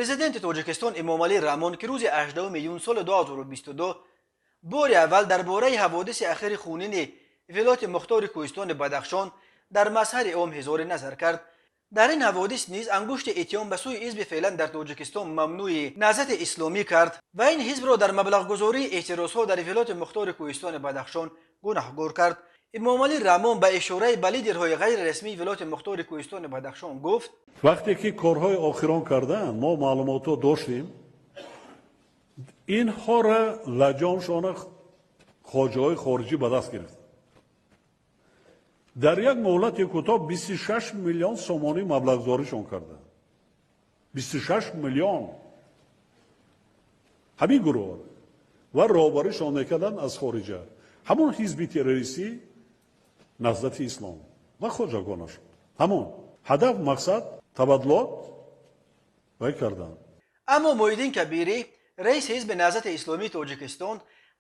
Президенти Тоҷикистон Эмомалӣ Раҳмон, ки рӯзи 18 июн соли 2022 бори аввал дар бораи ҳаводиси ахири хунини вилояти мухтори кӯҳистони Бадахшон дар мазҳари ом изҳори назар кард, дар ин ҳаводис низ ангушти иттиҳом ба сӯи ҳизби феълан дар Тоҷикистон мамнӯи Наҳзати Исломӣ кард ва ин ҳизбро дар маблағгузории эътирозҳо дар вилояти мухтори кӯҳистони Бадахшон гунаҳгор кард. Эмомалӣ Раҳмон ба ишораи ба лидерҳои ғайрирасмии вилояти мухтори кӯҳистони Бадахшон гуфт: Вақте ки корҳои охирон карданд, мо маълумотҳо доштем, инҳоро лаҷомшона хоҷаҳои хориҷӣ ба даст гирифт. Дар як муҳлати кӯтоҳ 26 миллион сомонӣ маблағгузоришон карданд. 26 миллион ҳамин гурӯҳ ва роҳбаришон мекарданд аз хориҷа, ҳамон ҳизби террористӣ Наҳзати Ислом ва хоҷагонашон. Ҳамон ҳадаф, мақсад табаддулот вай карданд. Аммо Муҳиддин Кабирӣ, раиси ҳизби Наҳзати Исломии Тоҷикистон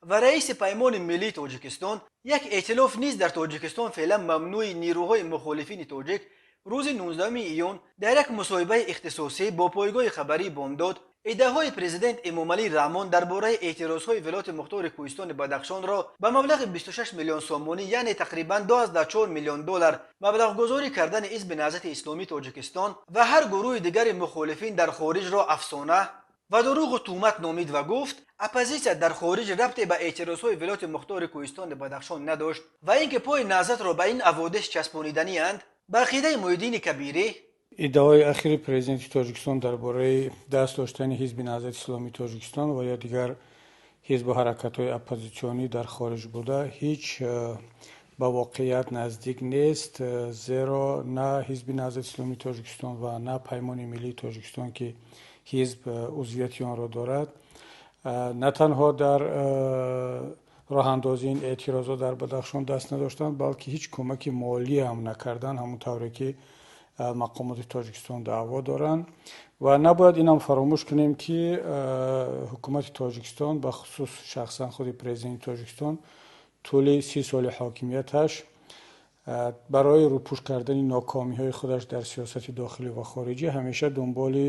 ва раиси Паймони Миллии Тоҷикистон, як эътилоф низ дар Тоҷикистон феълан мамнӯи нерӯҳои мухолифини тоҷик, рӯзи 19 июн дар як мусоҳибаи ихтисосӣ бо пойгоҳи хабарии Бомдод иддаоҳои президент Эмомалӣ Раҳмон дар бораи эътирозҳои вилояти мухтори кӯҳистони Бадахшонро ба маблағи 26 миллион сомонӣ, яъне тақрибан 24 миллион доллар маблағгузорӣ кардани ҳизби Наҳзати Исломии Тоҷикистон ва ҳар гурӯҳи дигари мухолифин дар хориҷро афсона ва дурӯғу туҳмат номид ва гуфт, оппозитсия дар хориҷ рабте ба эътирозҳои вилояти мухтори кӯҳистони Бадахшон надошт ва ин ки пои Наҳзатро ба ин ҳаводис часпониданианд, ба ақидаи Муҳиддини Кабирӣ, Иддаои ахири президенти Тоҷикистон дар бораи даст доштани ҳизби Наҳзати Исломии Тоҷикистон ва ё дигар ҳизбу ҳаракатҳои оппозитсионӣ дар хориҷ буда ҳеҷ ба воқеият наздик нест, зеро на ҳизби Наҳзати Исломии Тоҷикистон ва на Паймони Миллии Тоҷикистон, ки ҳизб узвияти онро дорад, на танҳо дар роҳандозии ин эътирозҳо дар Бадахшон даст надоштанд, балки ҳеҷ кӯмаки молӣ ҳам накарданд, ҳамон тавре ки мақомоти Тоҷикистон даъво доранд. Ва набояд инам фаромӯш кунем, ки ҳукумати Тоҷикистон, ба хусус шахсан худи президенти Тоҷикистон, тӯли 30 соли ҳокимияташ барои рӯпӯш кардани нокомиҳои худаш дар сиёсати дохилӣ ва хориҷӣ ҳамеша дунболи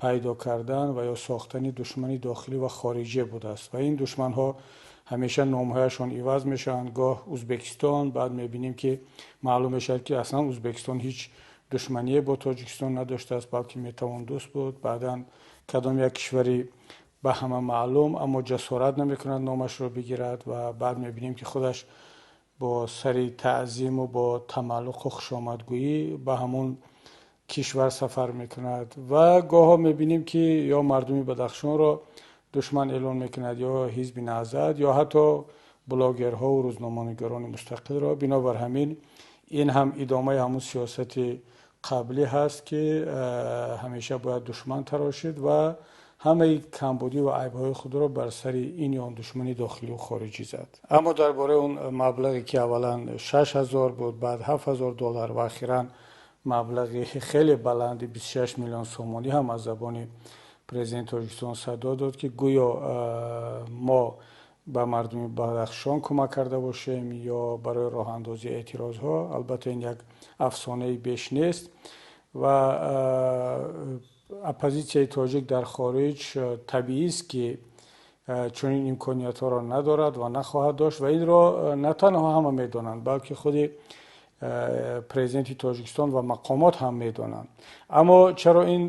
пайдо кардан ва ё сохтани душмани дохилӣ ва хориҷӣ будааст ва ин душманҳо ҳамеша номҳояшон иваз мешаванд. Гоҳ Узбекистон, баъд мебинем, ки маълум мешавад, ки аслан Узбекистон ҳеҷ душмание бо Тоҷикистон надоштааст, балки метавон дӯст буд. Баъдан кадом як кишвари ба ҳама маълум, аммо ҷасорат намекунад номашро бигирад, ва баъд мебинем, ки худаш бо сари таъзиму бо тамаллуқу хушомадгӯӣ ба ҳамон кишвар сафар мекунад. Ва гоҳҳо мебинем, ки ё мардуми Бадахшонро душман эълон мекунад, ё ҳизби Наҳзат, ё ҳатто блогерҳову рӯзноманигорони мустақилро. Бинобар ҳамин ин ҳам идомаи ҳамон сиёсати қаблӣ ҳаст, ки ҳамеша бояд душман тарошид ва ҳамаи камбудӣ ва айбҳои худро бар сари ин ё он душмани дохилию хориҷӣ зад. Аммо дар бораи он маблағе, ки аввалан 6000 буд, баъд 7000 доллар ва охиран маблағи хеле баланди 26 миллион сомонӣ ҳам аз забони президенти Тоҷикистон садо дод, ки гӯё мо ба мардуми Бадахшон кӯмак карда бошем ё барои роҳандозии эътирозҳо, албатта, ин як афсонаи беш нест. Ва оппозитсияи тоҷик дар хориҷ табиист, ки чунин имкониятҳоро надорад ва нахоҳад дошт. Ва инро на танҳо ҳама медонанд, балки худи президенти Тоҷикистон ва мақомот ҳам медонанд. Аммо чаро ин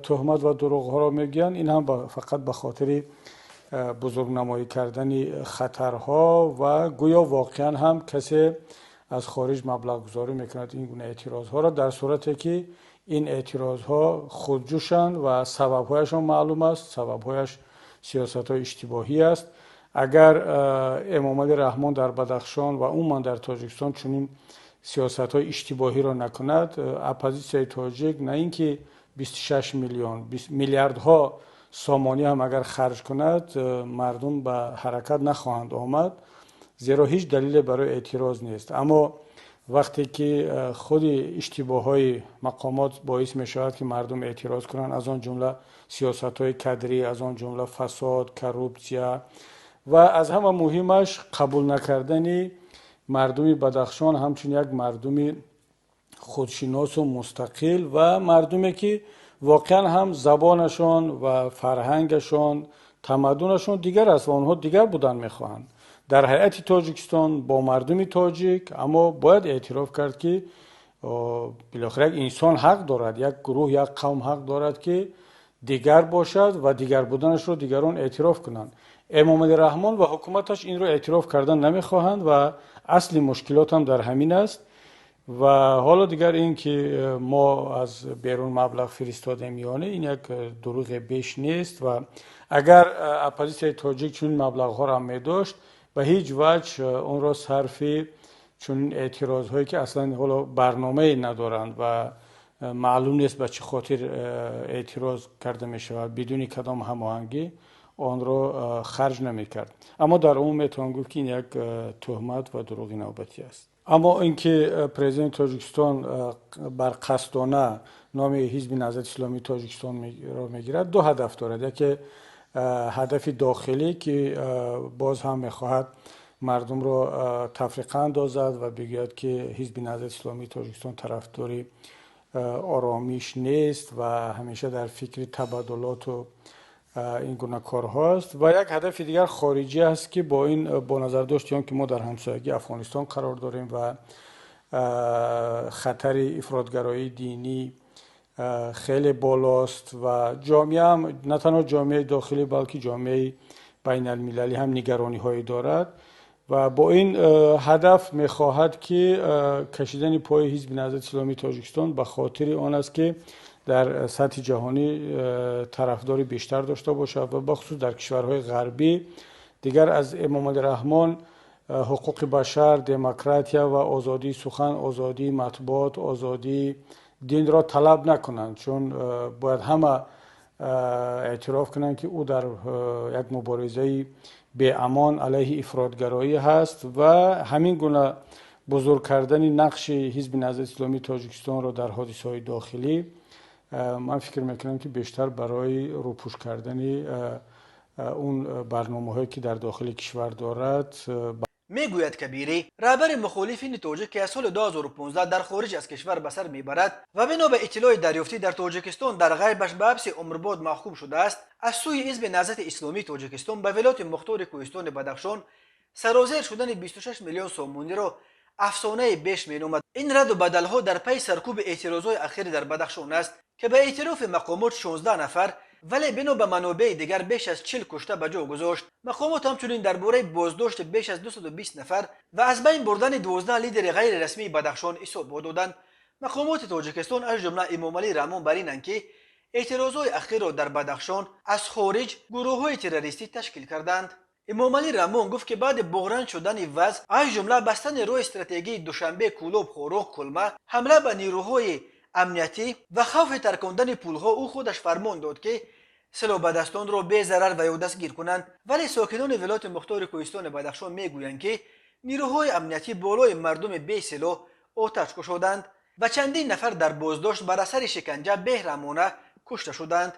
туҳмат ва дурӯғҳоро мегӯянд? Ин ҳам фақат ба хотири бузургнамоӣ кардани хатарҳо ва гӯё воқеан ҳам касе аз хориҷ маблағгузорӣ мекунад ин гуна эътирозҳоро, дар сурате ки ин эътирозҳо худҷӯшанд ва сабабҳояшон маълум аст. Сабабҳояш сиёсатҳои иштибоҳӣ аст. Агар Эмомалӣ Раҳмон дар Бадахшон ва умуман дар Тоҷикистон чунин сиёсатҳои иштибоҳиро накунад, оппозитсияи тоҷик на ин ки 26 миллион, миллиардҳо сомонӣ ҳам агар харҷ кунад, мардум ба ҳаракат нахоҳанд омад, зеро ҳеҷ далеле барои эътироз нест. Аммо вақте ки худи иштибоҳҳои мақомот боис мешавад, ки мардум эътироз кунанд, аз он ҷумла сиёсатҳои кадрӣ, аз он ҷумла фасод, коррупсия ва аз ҳама муҳимаш қабул накардани мардуми Бадахшон ҳамчун як мардуми худшиносу мустақил ва мардуме, ки Воқеан ҳам забонашон ва фарҳангашон, тамаддунашон дигар аст ва онҳо дигар будан мехоҳанд дар ҳайати Тоҷикистон бо мардуми тоҷик. Аммо бояд эътироф кард, ки билохира як инсон ҳақ дорад, як гурӯҳ, як қавм ҳақ дорад, ки дигар бошад ва дигар буданашро дигарон эътироф кунанд. Эмомалӣ Раҳмон ва ҳукуматаш инро эътироф кардан намехоҳанд ва асли мушкилот ҳам дар ҳамин аст. Ва ҳоло дигар ин ки мо аз берун маблағ фиристодем ё не, ин як дурӯғе беш нест. Ва агар оппозитсияи тоҷик чунин маблағҳоро медошт, ба ҳеҷ ваҷҳ онро сарфи чунин эътирозҳое, ки аслан ҳоло барномае надоранд ва маълум нест, ба чӣ хотир эътироз карда мешавад, бидуни кадом ҳамоҳангӣ онро харҷ намекард. Аммо дар умум метавон гуфт, ки ин як туҳмат ва дурӯғи навбатӣ аст. Аммо ин ки президенти Тоҷикистон барқасдона номи Ҳизби Наҳзати Исломии Тоҷикистонро мегирад, ду ҳадаф дорад. Яке ҳадафи дохилӣ, ки боз ҳам мехоҳад мардумро тафриқа андозад ва бигӯяд, ки Ҳизби Наҳзати Исломии Тоҷикистон тарафдори оромиш нест ва ҳамеша дар фикри табаддулоту ин гуна корҳоаст. Ва як ҳадафи дигар хориҷӣ аст, ки бо ин бо назардошти он ки мо дар ҳамсоягии Афғонистон қарор дорем ва хатари ифротгароии динӣ хеле болост ва ҷомеаам, на танҳо ҷомеаи дохилӣ, балки ҷомеаи байналмилалӣ ҳам нигарониҳое дорад ва бо ин ҳадаф мехоҳад, ки кашидани пои Ҳизби Наҳзати Исломии Тоҷикистон ба хотири он аст, ки дар сатҳи ҷаҳонӣ тарафдори бештар дошта бошад ва бахусус дар кишварҳои ғарбӣ дигар аз Эмомалӣ Раҳмон ҳуқуқи башар, демократия ва озодии сухан, озодии матбуот, озодии динро талаб накунанд. Чун бояд ҳама эътироф кунанд, ки ӯ дар як муборизаи беамон алайҳи ифротгароӣ ҳаст ва ҳамин гуна бузург кардани нақши Ҳизби Наҳзати Исломии Тоҷикистонро дар ҳодисаҳои дохилӣ, ман фикр мекунам, ки бештар барои рӯпӯш кардани он барномаҳое, ки дар дохили кишвар дорад. Мегӯяд Кабирӣ. Раҳбари мухолифини тоҷик, ки аз соли 2015 дар хориҷ аз кишвар ба сар мебарад ва бино ба иттилои дарёфтӣ дар Тоҷикистон дар ғайбаш ба ҳабси умрбод маҳкум шудааст, аз сӯи Ҳизби Наҳзати Исломии Тоҷикистон ба Вилояти Мухтори Кӯҳистони Бадахшон сарозер шудани 26 миллион сомониро афсонаи беш меномад. Ин раду бадалҳо дар пайи саркӯби эътирозҳои ахири дар Бадахшон аст, ки ба эътирофи мақомот 16 нафар, вале бино ба манобеи дигар беш аз 40 кушта ба ҷо гузошт. Мақомот ҳамчунин дар бораи боздошти беш аз 220 нафар ва аз байн бурдани 12 лидери ғайрирасмии Бадахшон ҳисобот доданд. Мақомоти Тоҷикистон, аз ҷумла Эмомалӣ Раҳмон, бар инанд, ки эътирозҳои ахирро дар Бадахшон аз хориҷ гурӯҳҳои террористӣ ташкил карданд. Эмомалӣ Раҳмон гуфт, ки баъди буҳрон шудани вазъ, аз ҷумла бастани роҳи стратегии Душанбе, Кӯлоб, Хоруғ, Кулма, ҳамла ба нерӯҳои амниятӣ ва хавфи таркондани пулҳо, ӯ худаш фармон дод, ки силоҳбадастонро безарар ва ё дастгир кунанд. Вале сокинони Вилояти Мухтори Кӯҳистони Бадахшон мегӯянд, ки нерӯҳои амниятӣ болои мардуми бесилоҳ оташ кушоданд ва чандин нафар дар боздошт бар асари шиканҷа беҳраҳмона кушта шуданд.